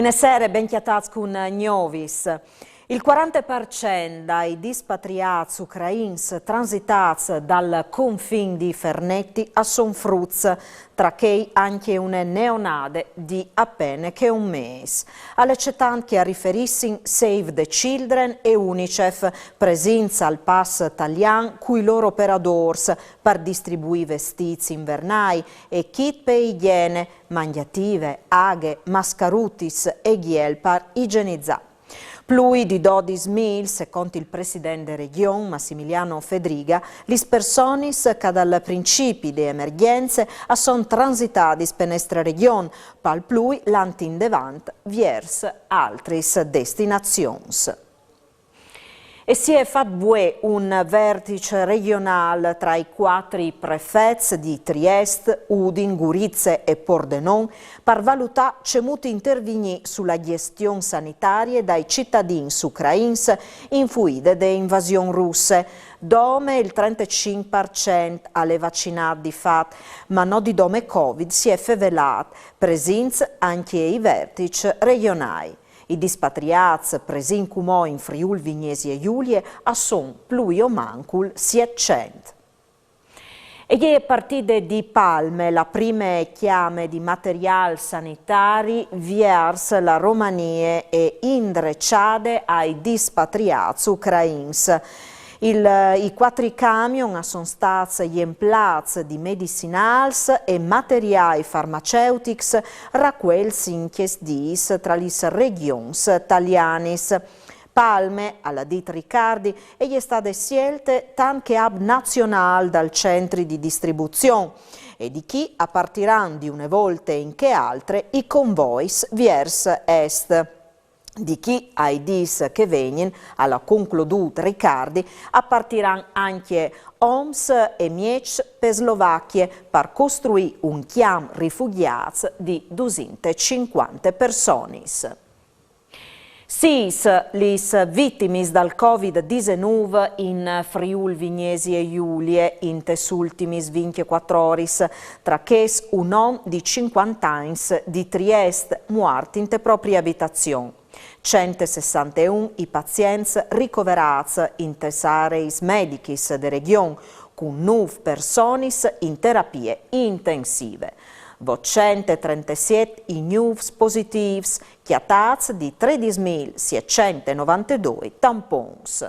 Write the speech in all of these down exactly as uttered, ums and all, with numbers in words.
Buine sere, ben cjatâts cun Gnovis. Il cuarante par cent dai dispatriâts ucrains transitats dal confin di Ferneti a son fruts, tra chei ancje une neonade di a pene che un mês. Al è cetant che a riferissin Save the Children e UNICEF, presints al pas talian cui lôr operadôrs par distribuî vestîts invernâi e kit pe igjene, mangjative, aghe, mascarutis e gjel par igienizâ. Plui di dodis mil, secont il president de Regjon, Massimiliano Fedriga, lis personis che dal principi de emergjence a son transitadis pe nestre Regjon, pal plui lant indevant viers altris destinazions. E si è fat vuê un vertiç regjonâl tra i cuatri prefets di Triest, Udin, Gurize e Pordenon par valutâ cemût intervignî su la gjestion sanitarie dai citadins ucrains infuide de invasion russe. Dome il trente e cinc par cent al è vacinât di fat, ma no di dome Covid si è fevelât, presints ancje i vertiçs regjonâi. I dispatriâts presints cumò in Friûl Vignesie Julie a son plui o mancul sietcent. E je partide di Palme la prime cjame di materiâl sanitari viers la Romanie e indreçade ai dispatriâts ucrains. Il, i cuatri camion a son stâts jemplâts di medicinâls e materiâi farmaceutics racuelts in chescj dîs tra lis regjons talianis. Palme, al à dit Riccardi, e je stade sielte tant che hub nazionâl dal centri di distribuzion, e di chi a partiran di une volte in chê altre i convois viers est. Di chi ai dîs che vegnin, al à concludût Riccardi, a partiran ancje oms e mieçs pe Slovachie par costruî un cjamp rifugjâts di dusinte cincuante personis. Sîs lis vitimis dal Covid disenûf in Friûl Vignesie Julie intes ultimis vincjecuatri oris, tra chês un om di cincuante agns di Triest, muart inte proprie abitazion. Cent e sessanteun i pazients ricoverâts intes areis medichis de regjon, cun nûf personis in terapie intensive. Votcent e trentesiet i gnûfs positîfs, cjatâts di tredis mil sietcent e novantedoi tampons.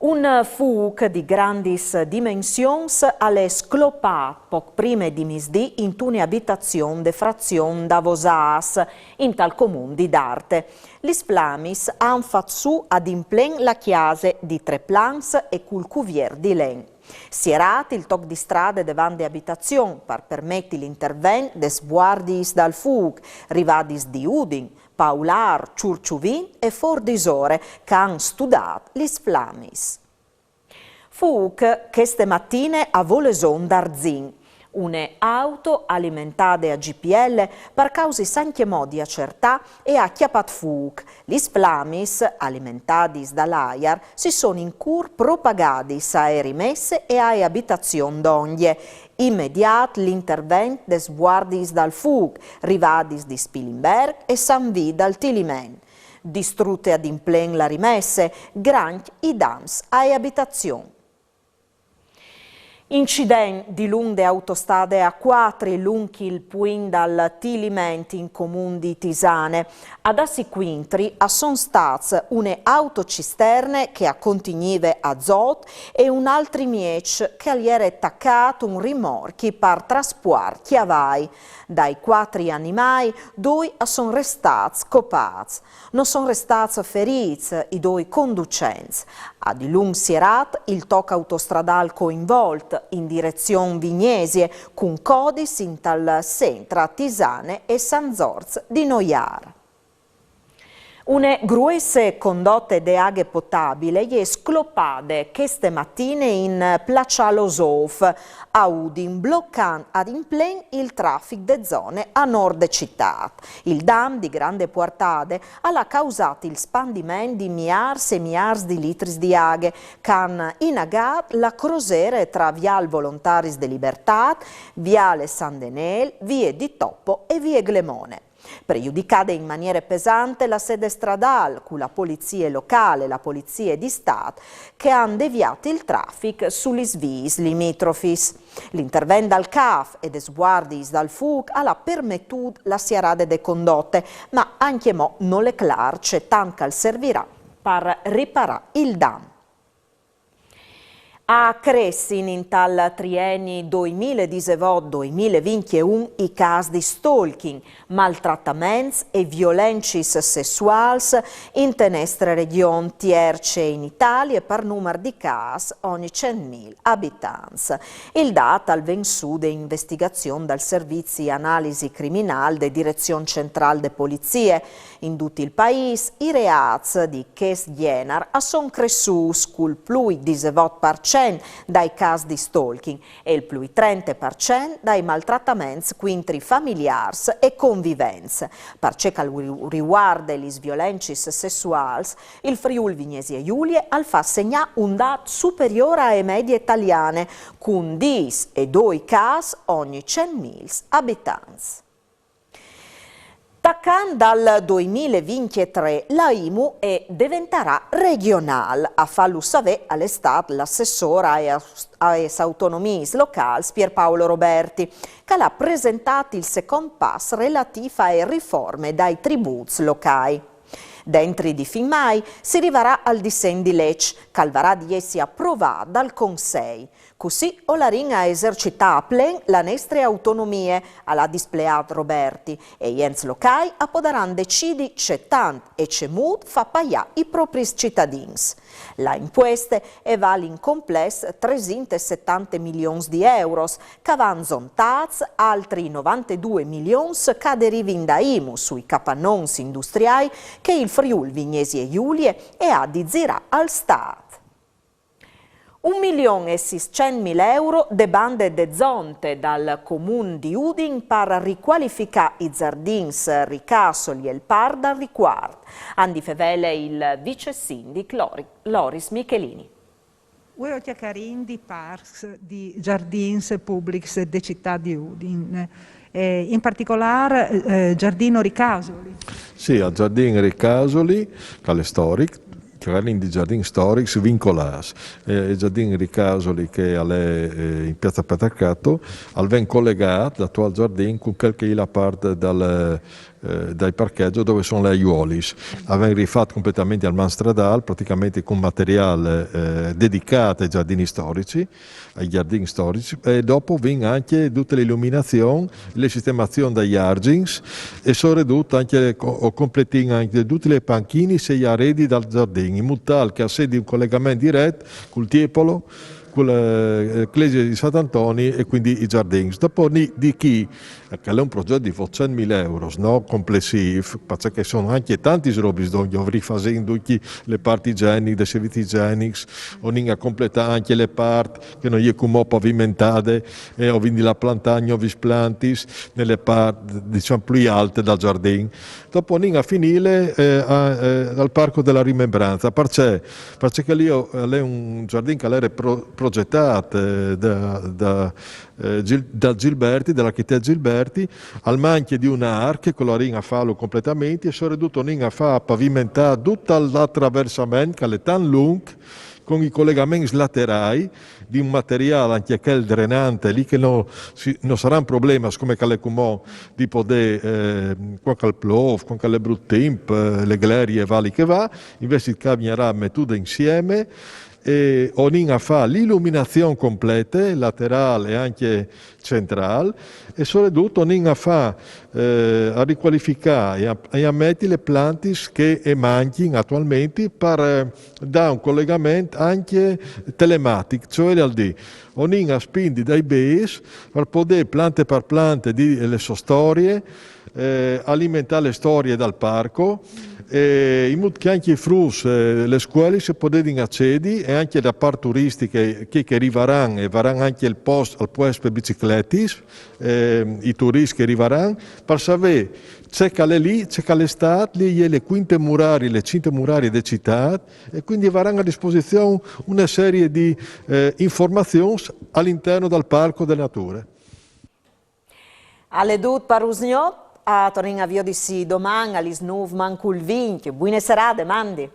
Un fûc di grandis dimensions al è sclopât pôc prime di misdì intune abitazion de frazion Davosâs, intal comun di Darte. Lis flamis a àn fat sù adimplent la cjase di trê plans e cul cuviert di len. Sierât il toc di strade devant de abitazion par permeti l'intervent des vuardiis dal fûc, rivadis di Udin, Paulâr, Çurçuvint e Fôr Disore, che a àn studât lis flamis. Fûc cheste matine a Voleson d'Arzin. Une auto alimentade a G P L par causis ancjemò di acertâ e à cjapât fûc. Lis flamis, alimentadis dal aiar, si son in cûr propagadis ae rimesse e ae abitazion dongje. Imediât l'intervent des vuardiis dal fûc, rivadis di Spilimberc e San Vî dal Tiliment. Distrute adimplent la rimesse, grancj i dams ae abitazion. Incident dilunc de autostade A cuatri, lunc il puint dal Tiliment in comun di Tisane. A dâsi cuintri a son stâts une autocisterne che a contignive azot e un altri mieç che al jere tacât un rimorcj par traspuart cjavai. Dai cuatri animâi, doi a son restâts copâts. No son restâts ferîts i doi conducents. A dilunc sierât il toc autostradâl coinvolt in direzion Vignesie, cun codis intal Sent tra Tisane e San Zorç di Noiâr. Une gruesse condote de aghe potabile e je sclopade cheste matine in Plaçal Osôf, a Udin, blocant adimplent il trafic de zone a nord de citât. Il dam di grande puartade al à causât il spandiment di miârs e miârs di litris di aghe, che a àn inagât la crosere tra Viâl Volontaris de Libertât, Viale San Denêl, Vie di Topo e Vie Glemone. Prejudicade in maniere pesante la sede stradâl, cu la polizie locâl e la polizie di Stât che a àn deviât il trafic su lis viis limitrofis. L'intervent dal CAF e des guardiis dal fûc al à permetût la sierade de condote, ma ancjemò nol è clâr ce tant che al servirà par riparâ il dan. A cressin intal trieni doimil e disevot doimil e vincjeun i câs di stalking, maltrataments e violencis sessuâls inte nestre regjon, tierce in Italie par numar di câs ogni cent mil abitants. Il dât al ven sù de investigazion dal Servizi Analisi Criminâl de Direzion Centrâl de Polizie. In dut il paîs i reâts di chest gjenar a son cressûts cul plui disevot par cent dai câs di stalking e il plui trente par cent dai maltrataments cuintri familiârs e convivents. Par ce che al ri-, rivuarde lis violencis sessuâls, il Friûl Vignesie Julie al fâs segnâ un dât superiôr ae medie taliane, cun dîs e doi câs ogni cent mil abitants. Tacant dal doimil e vincjetrê, la IMU e deventarà regjonâl. A fâlu savê al è stât l'assessôr aes, aes autonomiis locâls Pierpaolo Roberti, che al à presentât il secont pas relatîf ae riforme dai tribûts locâi. Dentri di fin Mai si rivarà al disen di leç, che al varà di jessi aprovât dal Consei. Cussì o larìn a esercitâ a plen la nestre autonomie, al à displeât Roberti, e i ents locâi a podaran decidi ce tant e cemût fâ paiâ i propris citadins. La impueste e vâl in complès tresinte e setante milions di euros, che a van zontâts altris novantedoi milions che a derivin da IMU sui capanons industriâi che il Friûl Vignesie Julie e à di zirâ al Stât. Un milion e sîscent mil euro de bande de zonte dal Comun di Udin par ricualificâ i zardins Ricasoli e il Parc dal Ricuart. A 'nd fevele il vicesindic Lori-, Loris Michelini. Vuê o cjacarìn di parcs, di zardins publics de citât di Udin, e in particolâr, eh, Giardino Ricasoli. Sì, al Zardin Ricasoli, che al è storic, cjacarìn di zardins storics vincolâts. Eh, il Zardin Ricasoli, che al è, eh, in piaza Patercrato, al ven colegât, l'atuâl zardin, cun chel che e je la part dal, eh, dai parcheçs dulà che a son lis aiuolis. Al ven rifat completamente al man stradâl, praticamente cun materiâl, eh, dedicât ai zardins storics, ai zardins storics, e dopo o vin ancje dute la iluminazion, la sistemazion dai argins, e soredut ancje co-, o completìn ancje dutis lis panchinis e i arredis dal zardin, in mût tâl che al sedi un colegament diret cul tiepolo, cu la, eh, clesie di Sant Antoni e cuindi i zardins. Dopo o 'nd è chi, eh, che al è un progjet di votcent mil euros, no? Complessîf, parcè che a son ancje tantis robis dongje, o rifasìn dutis lis parts igjenichis, dai servizis igjenics, o 'nd è a completâ ancje la part che no je cumò pavimentade, e o 'nd è a plantâ gnovis plantis ne la part, disìn, plui alte dal zardin. Dopo o 'nd è a finî, eh, a, eh, al Parco della Rimembranza. Parcè? Parcè che li al è un zardin che al jere pro-, progjetât, eh, da, da, eh, Gil-, da Gilberti, dal architet Gilberti, al mancje di un arc, che o larìn a fâlu completamente, e soredut o 'nd è a fâ pavimentâ dut l'atraversament, che al è tant lunc, cun i colegaments laterâi, di un materiâl ancje chel drenant, li che no, si, no saran problemis, come che al è cumò, di podê, eh, cuant che al plôf, cuant che al è brut timp, eh, la glerie e va li che va, invezit ca e vignarà metude insiemi, e o 'nd è a fâ la iluminazion complete, laterâl e ancje centrâl, e soredut o 'nd è a fâ, eh, a ricualificâ e a, e a meti lis plantis che e mancjin atualmentri par, eh, dâ un colegament ancje telematic, cioè al dîs, o 'nd è a spindi dai bêçs par podê plante par plante dî la sô storie, eh, alimentâ la storie dal parco, e in mût che ancje i fruts, eh, lis scuelis a podin acedi, e ancje da part turistiche, chei che a rivaran, e a varan ancje al puest, al puest pes bicicletis, eh, i turiscj che a rivaran, par savê ce che al è li, ce che al è stât, li e je la cuinte murarie, la cinte murarie de citât, e cuindi a varan a disposizion une serie di, eh, informazions al interni dal parco de nature. Al è dut par usgnot, A tornìn a viodisi doman a lis nûf mancul vincj. Buine serade, mandi.